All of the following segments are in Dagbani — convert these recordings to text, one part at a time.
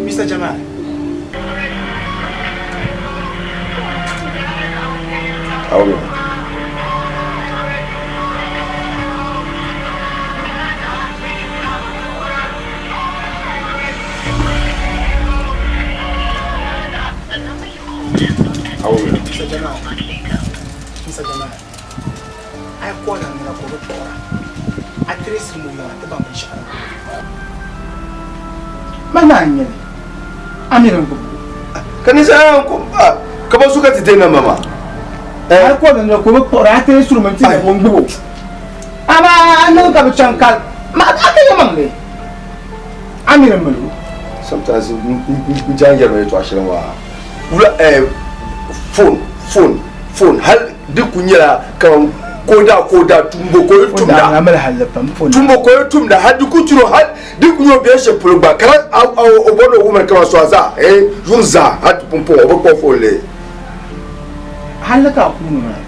Mr. Jamal. Awo. Awo. Mr. Jamal. Mr. Jamal. Ai ko na nira ko kpɔra. A trace mo yaŋa ti baŋ binshɛɣu. Ma naa n nyɛli. A mi din gbubi. Ka ni sa ko ka ba su ka ti tena mama. Ai ko na nira ko bi kpɔra a trace mo ti na ŋun gbubi o. Amaa a niŋ ka bi chaŋ kal ma a ka yɛmaŋli. A mi din mali o. Sometimes n jan yɛrɛ yɛltɔɣa shɛli maa wula phone phone phone hali di ku nyɛla kaman ko da tumbo ko tumda tumbo ko tumda hali di ku turo hali di ku nyɛ o bɛ shɛli polo gba kala o bɔri o woman kama so a zaa yuŋ zaa hali ti pumpɔŋɔ o bi kpuɣi phone lee. Hali ka a kuuni maa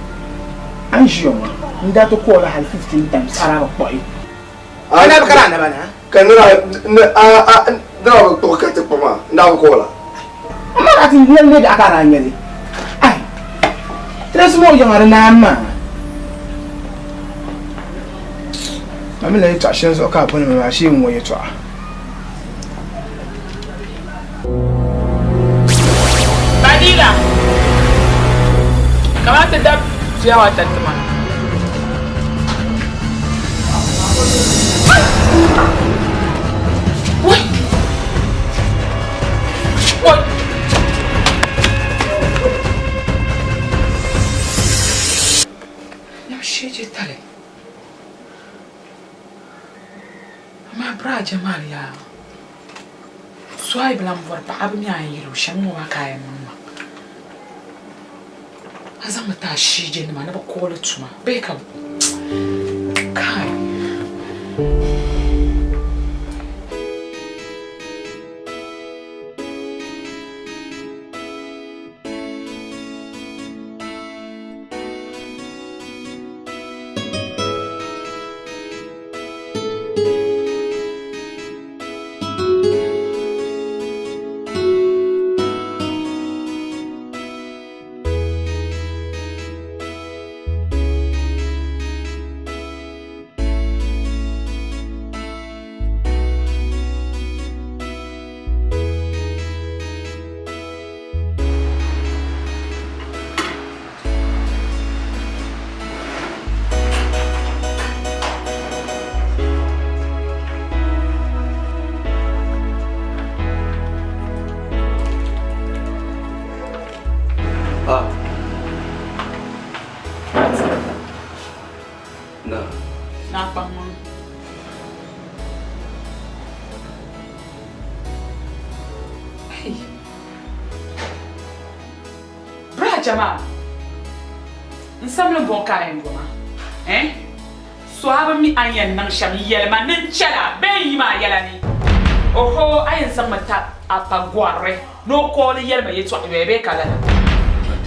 a ni ʒiya ŋɔ n daa ti kɔɔla hali 15 times a daa bi kpuɣi. A daa bi kari a naba na. Ka nira bi kpuɣi ka ti kpuɣi maa n daa bi kɔɔla. Amaa ka ti lan leegi a ka a daa nyɛli. Ai, Tracy ŋɔ yiŋa di naan maa. Ma mi la yɛtɔɣa shɛli zuɣu ka a boli ma maa shee n-ŋɔ yɛtɔɣa. Fadila, kamani ti da pure water ti ma. Amaa braa Jamal yaa so a yi bi lan bɔri paɣa a bi mi a ni yɛl o shɛm ŋɔ maa ka a yɛn niŋ maa. A zaŋmi ti a shiijenima ni bɛ kooli tuma bee ka kai. Jamal, n samli bɔŋ ka a yɛn goma, eh? So a bi mi a ni yɛn niŋ shɛm yɛli ma ni n chɛla bee n yi maa yɛla ni. Oho, a yɛn zaŋmi ta a pa gɔrili ni o kooli yɛli ma yɛtɔɣa yoya bee ka lala.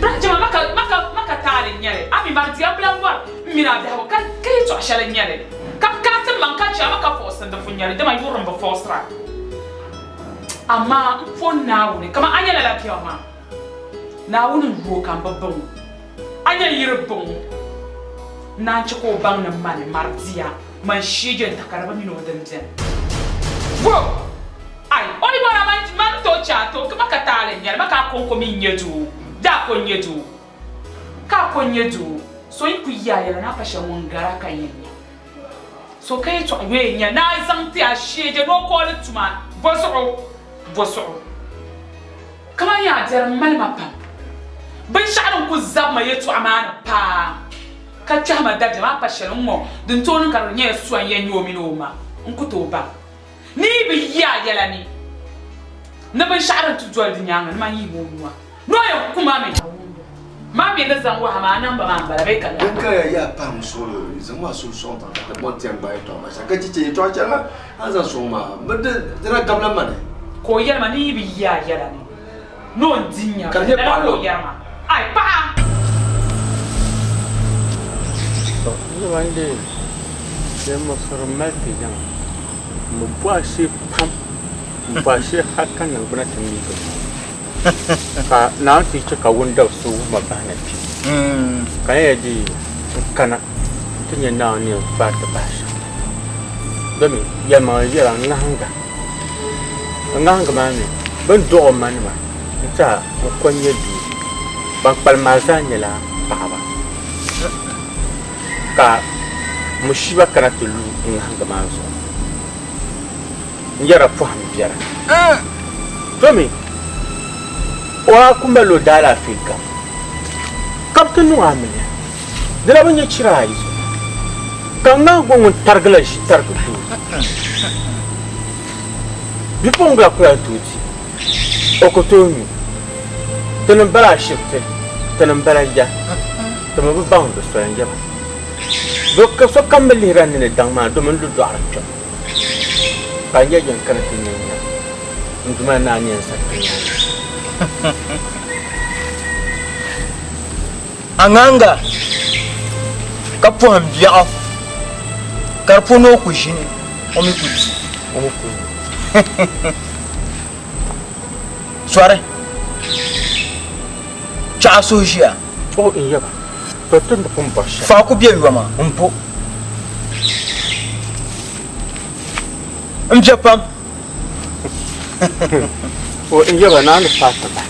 Bra Jamal, ma ka, ma ka, ma ka taali n-nyɛ li. A mi Mardia n-bi lan bɔri m mini a biɛhigu ka, ka yɛtɔɣa shɛli n-nyɛ li. Ka n kaai ti maŋ ka chɛ a ma ka fɔɔsindi fu n-nyɛ li, dama yuri m-bi fɔɔsira. Amaa m po Naawuni, kaman a nyɛ lala biɛɣu maa. Naawuni n-yu o ka m bi baŋ o. A nya yi di baŋ o, n naan chɛ ka o baŋ ni mani Mardia, man shiije n takara bi mini o din beni. Wo! Ai! O ni bɔri a man, man ni tooi chɛ a to, ma ka taali n-nyɛ li, ma ka a kɔŋko mi n-nyɛ doo, bee a ko n-nyɛ doo? Ka a ko n-nyɛ doo, so yi kul yi a yɛla ni a pa shɛli ŋun gari a ka yɛn nya. So ka yɛtɔɣa yoya nya ni a zaŋ ti a shiije ni o kooli tuma bɔzuɣu, bɔzuɣu. Kaman yaa dɛri m-mali ma pam. Binshɛɣu din kul zabi ma yɛtɔɣa maa ni paa ka kpɛhi ma dabiɛm a pa shɛli n-ŋɔ din tooi niŋ ka di nyɛla so n-yɛn nyɛ o mini o ma n ku tooi baŋ ni yi bi yi a yɛla ni ni binshɛɣu din ti doli di nyaaŋa ni man yihim o nua ni o yɛn ku ma mi. Ma mi ni zaŋ wahu maa namba maa m-bala bee ka lala? Din kaya yaa pam suɣili zaŋ maa suhu sɔŋ tiŋa ka ti bɔŋ ti yɛn gbaai yɛtɔɣa maa shɛm ka chi chɛ yɛtɔɣa shɛli maa a ni zaŋ sɔŋ maa mi di na gabila ma ni. Ka o yɛli ma, Ni yi bi yi a yɛla ni, ni o ni di nya Ka di nyɛ lala paɣa ka o lo. yɛri ma, Ai paɣa! Tɔ, n yuli ma n-leei Yɛlimuɣisiri mali ti yiŋa. M bi bɔhi shee pam, m bɔhi shee hal ka niŋgbuna ti miigi ma. Ka Naawuni ti chɛ ka wundab so wuhi ma bahi na kpe. Ka n yɛli di n kana nti nya Naawuni ni yɛn faai ti bahi shɛm. Domi yɛlimaŋli yɛla n ŋahiŋga. N ŋahiŋga maa mi, bɛ ni dɔɣi o manima n-tɛha n ko n-nyɛ doo. Ban kpalim maa zaa nyɛla paɣiba. Ka mushiiba kana ti lu n ŋahiŋga maa zuɣu. N yɛra pɔhim biɛri. Domi o a ku mali o daalaafee gabu ka bɛ ti niŋ o amiliya. Di lahi bi nyɛ chira ayi zuɣu ka n ŋahiŋga ŋun tarigila ʒi tarigi doo. Bipuɣiŋgila ku lahi tooi di, o ku tooi nyu. Ti ni bala ashibiti, ti ni bala ya, ti mi bi baŋ di soli n-yɛba. Sokam bi lihira ni ni daŋ maa domin lu dɔɣiri kpɛm. Ka n yɛli yɛn kana ti nya n-nya n Duuma Naa ni yɛn sa ti nyaaŋa. A ŋahiŋga ka pɔhim biɛɣu ka di puuni o ku ʒini, o mi ku di. O mi ku nyu. Sɔri, chɛ a suhu ʒiya. O n yaba, to ti ni pun bɔri shɛm. Fa ku be yoma. M bo. M be pam. O n yaba, naa ni faai ti bahi.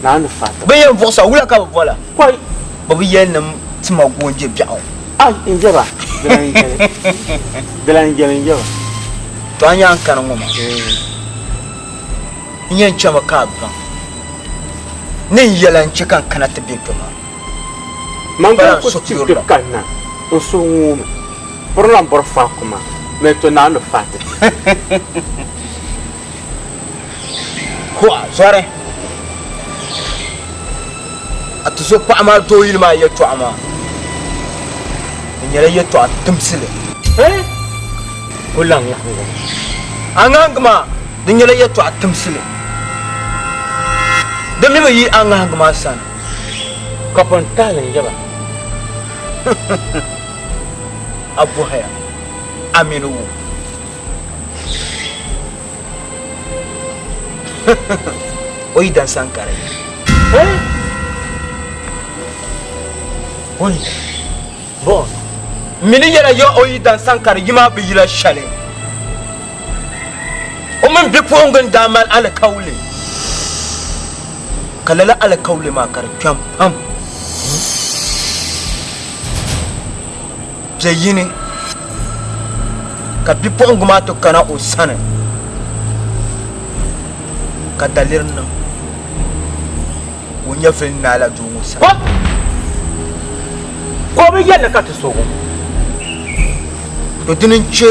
Naa ni faai ti bahi. Bɛ yɛn buɣisi a, wula ka bɛ bol a? Kɔi. Bɛ bi yɛli ni tima goonje biɛɣu. Ai, n yaba, di lan yɛli. Di lan yɛli n yaba. To a nya n kani ŋɔ maa. N yɛn chami ka a baŋ ni n yɛla n-chɛ ka n kana ti be kpe maa. Man gba ku ti kpe kanna n suhu ŋuumi piri lan bɔri faako maa mini to naa ni faai ti ti. Hua, zɔri a ti zo paɣa maa dooyili maa yɛtɔɣa maa, di nyɛla yɛtɔɣa timsili. Ku lan ŋahiŋ o. A ŋahiŋgi maa, di nyɛla yɛtɔɣa timsili. Di mi bi yi a ŋahiŋgi maa sani. Ka pun tahili n yaba. A bɔhaya, a mi ni wum. O yi dan sankari. O yi bɔ. M mi ni yɛla ya o yi dan sankari yi maa bi yila shɛli. O mini bipuɣiŋga n-daa mali alikauli, ka lala alikauli maa ka di kpɛm pam. Bɛ yini ka bipuɣiŋga maa ti kana o sani ka daliri niŋ ka o nyɛvili naai la doo ŋɔ sani. Ka o bi yɛli ni ka ti so ŋɔ. To dini n-chɛ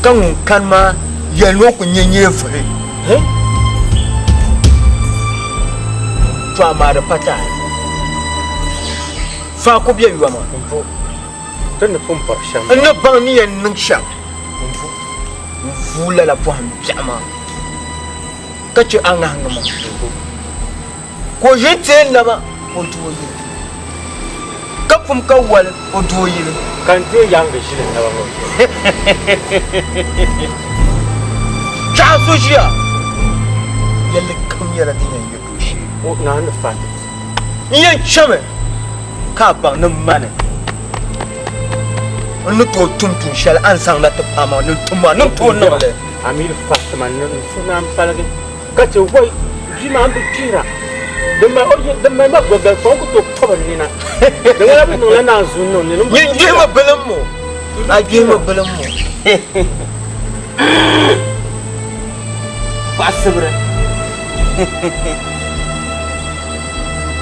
ka ŋun kani maa yɛli ni o ku nya nyɛvuhi. To amaa di pa taali. Faako be yoma. Ti ni pun bɔri shɛm. N ni baŋ ni yɛn niŋ shɛm. N vuui lala pɔhim biɛɣu maa ka chɛ a ŋahiŋgi maa. Ka o ʒi n-teei naba o doo yili, ka pum ka wali o doo yili. Ka n teei yaaŋgi ʒili n naba ŋɔ zuɣu. Kpɛɣu so ʒiya, yɛlli kam nyɛla din yɛn yi dooshee. O naa ni faai ti ti. N yɛn chami ka a baŋ ni mani n ni tooi tum tuun shɛli a ni zaŋ na ti paai ma ni n tum maa ni n tooi niŋ li. Amir Fatima ni n suhu naan paligi ka chɛ wai bia maa m-bi kpihira din mali ma gɔgali ka o ku tooi pɔbi n nina di ŋmanila bɛ niŋla naanzuu niŋ n nini. Nyin gbihimi bilimmo, a gbihimi bilimmo. Paɣasibiri.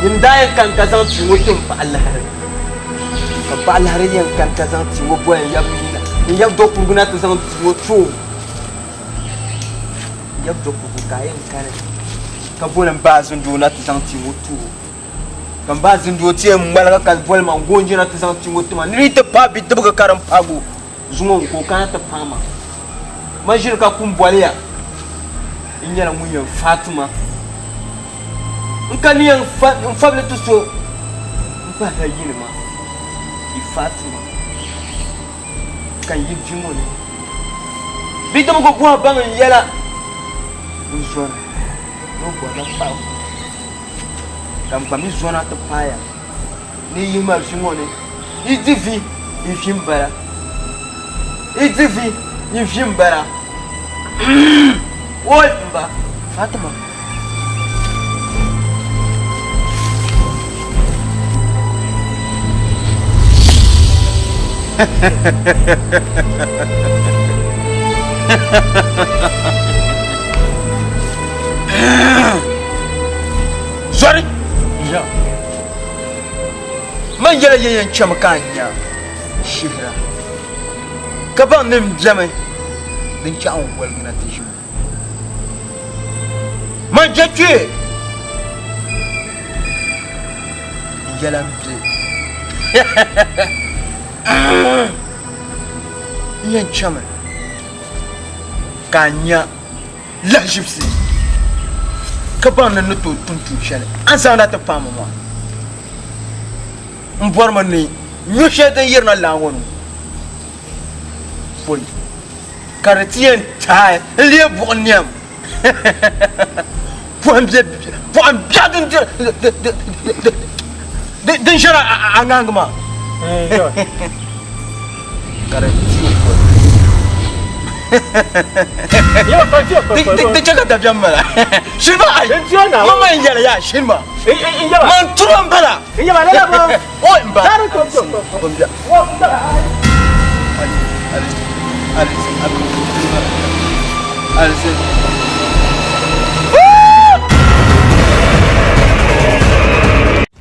Nyin daa yɛn kani ka zaŋ tia ŋɔ ti m paɣa lahiri, ka m paɣa lahiri yɛn kani ka zaŋ tia ŋɔ boli n yab mini n yab dɔkurugu na ti zaŋ tia ŋɔ ti o. N yab dɔkurugu ka a yɛn kani ka boli m ba Zindoo na ti zaŋ tia ŋɔ ti o. Ka m ba Zindoo ti yɛn ŋmaligi ka boli ma n-goonje na ti zaŋ tia ŋɔ ti ma ni di yi ti paai bidibigi ka din paagi o. Zuŋɔ n ka o kana ti paai ma. Ma ʒiri ka kum boli ya. N nyɛla ŋun yɛn faai ti ma. N ka ni yɛn n fabili ti so m pahila yinima yi faai ti ma. Ka n yi vi ŋɔ ni. Bidibga bɔhi baŋ n yɛla n zɔri ni o bɔrila paɣibu ka n gba mi zɔna ti paaya ni yi yihi ma vi ŋɔ ni. Yi di vi, yi vi m-bala. Yi di vi, yi vi m-bala. Woi m ba Fatima. Zɔri! Man yɛla ya yɛn chami ka a nya shihira, ka baŋ ni m bemi din chaɣ n woligi na ti ʒi ŋɔ. Man je kpee n yɛla m be n yɛn chami ka a nya lahiʒibisi ka baŋ ni n ni tooi tum tuun shɛli a ni zaŋda ti paai ma maa. M bɔrimi ni nyo shɛli din yirina laa ŋɔ ni ŋɔ pɔi ka di ti yɛn taai n-leei buɣim niɛm pɔhim biɛɣu din ʒɛra a ŋahiŋgi maa ka di ti o pɔi. Di chɛ ka dabiɛm bala. Shiri maa ai, man maa n-yɛli yaa shiri maa. Man turi m-bala. O m-ba.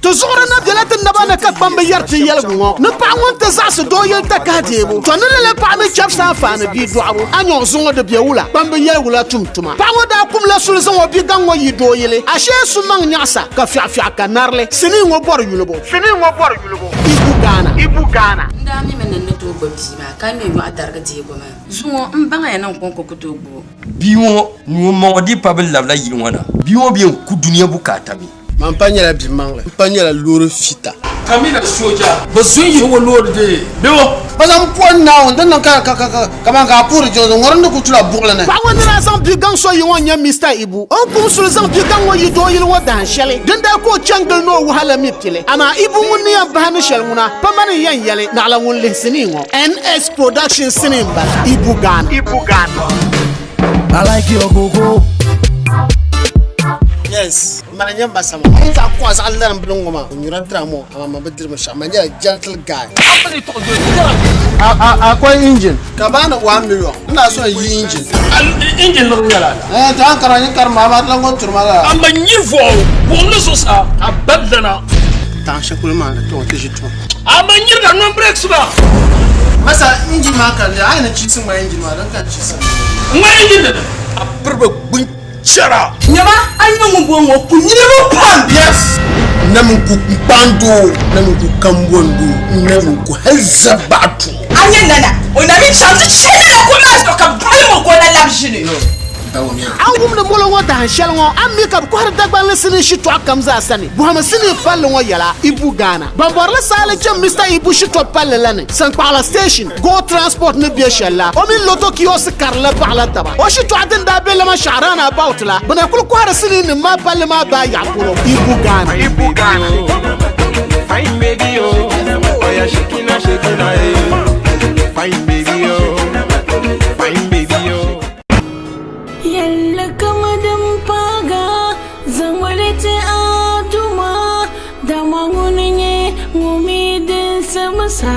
Ti zuɣuri na bela ti naba ni ka kpamba yɛri ti yɛligu ŋɔ ni paɣa ŋun ti zaɣisi doo yili takahi deebu, tɔ ni lala paɣa mi chɛbisi anfaani bia dɔɣibu. A nyɔɣu zuŋɔ di be wula? Kpamba yɛligu la tum tuma. Paɣa ŋɔ daa kumla suli zaŋ o bia gaŋ ŋɔ yi doo yili. Ashee su maŋ nyaɣisa ka fiɛɣifiɛɣi ka narili. Sinii ŋɔ bɔri yulibu. Sinii ŋɔ bɔri yulibu. Ibu Ghana. Ibu Ghana. N daa mi mi ni n ni tooi gbubi bia maa ka ŋme nyɔɣu darigi deegi o maa. Zuŋɔ m baŋya ni n kɔŋko ku tooi gbubi o. Bia ŋɔ ni o ma ŋɔ dii pa bɛ labila yili ŋɔ na. Bia ŋɔ bi yɛn ku dunia bukaata mi. Man pa nyɛla bi maŋli, m pa nyɛla loori fita. Kamina soja, bɛ zo n-yihi o loori dee bɛ o. Bɛ zaŋ puhi Naawuni din niŋ ka ka ka ka kaman ka a puhiri jiŋli ŋɔ din ni kuli tula buɣili ni. Paɣa ŋɔ ni daa zaŋ bia gaŋ so yi ŋɔ n-nyɛ Mister Ibu. O ni kum suli zaŋ bia gaŋ ŋɔ yi doo yili ŋɔ dahin shɛli din daa ka o chaŋ gili ni o wahala mi pili. Amaa Ibu ŋun ni yɛn bahi ni shɛli ŋuna pa mani n-yɛn yɛli naɣila ŋun lihi sinii ŋɔ. NS Production sinii m-bala, Ibu Ghana. Ibu Ghana. I like your coco. Yes, mana nyɛ masa maa. A yi zaɣ kuɣa zaɣ lari bini ŋɔ maa, o nyura dira ŋɔ, amaa man bi diri binshɛɣu. Man nyɛla gentle guy. Akwai engine. Ka ba ni 1 million. Ina so yi engine. Engine liɣiri nyɛla ala. Eh, to an kara yin kari ma ba lan ŋɔ turi ma la. An ba nyiri vɔɣu buɣim ni zuɣusaa a bali lana. Taŋ shɛli polo maa ni to ti ʒi tuma. A ma nyiri ka non breaks ba. Masa engine maa ka a yi ni chiisi ŋma engine maa din ka chiisi. Ŋma engine dini. A piriba gbun chɛra. Nyama a nyɛ ŋun bɔŋɔ ŋɔ ku niriba pam. Yes. Nam n ku kpandoo, nam n ku kambondoo, nam n ku hali zabaɣatu. A nyɛ nana, o na mi chaŋ ti chɛ nana kum maa zuɣu ka balim o ka o na labi ʒini. A ni wumdi molo ŋɔ dahin shɛli ŋɔ, a ni mi ka bɛ kɔhiri Dagbanli sinii shitɔɣu kam zaa sani. Bɔhimi sinii palli ŋɔ yɛla, Ibu Ghana. Ban bɔrili saali chani Mister Ibu shitɔɣu palli la ni, Sankpaɣila Station, Go Transport ni be shɛli la, o mini Lotto Kiosk karili la baɣila taba. O shitɔɣu din daa be Lamashaɣu roundabout la, bɛ na kuli kɔhiri sinii nim maa palli maa baa yaɣa polo, Ibu Ghana. Ibu Ghana. Fine baby oh, oh yeah shaking na shaking na eh. Fine baby oh, fine baby oh. Yɛlli kam din paagi a, zaŋmi li ti a Duuma, dama ŋuni n-nyɛ ŋun mi din simsa.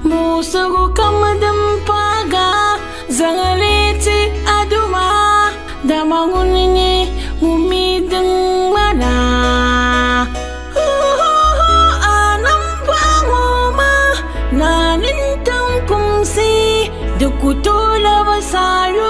Muɣisigu kam din paagi a, zaŋ li ti a Duuma, dama ŋuni n-nyɛ ŋun mi din ŋmana. A nambɔɣu ŋɔ maa, naa nintaŋ kumsi, di ku tooi labi sayo.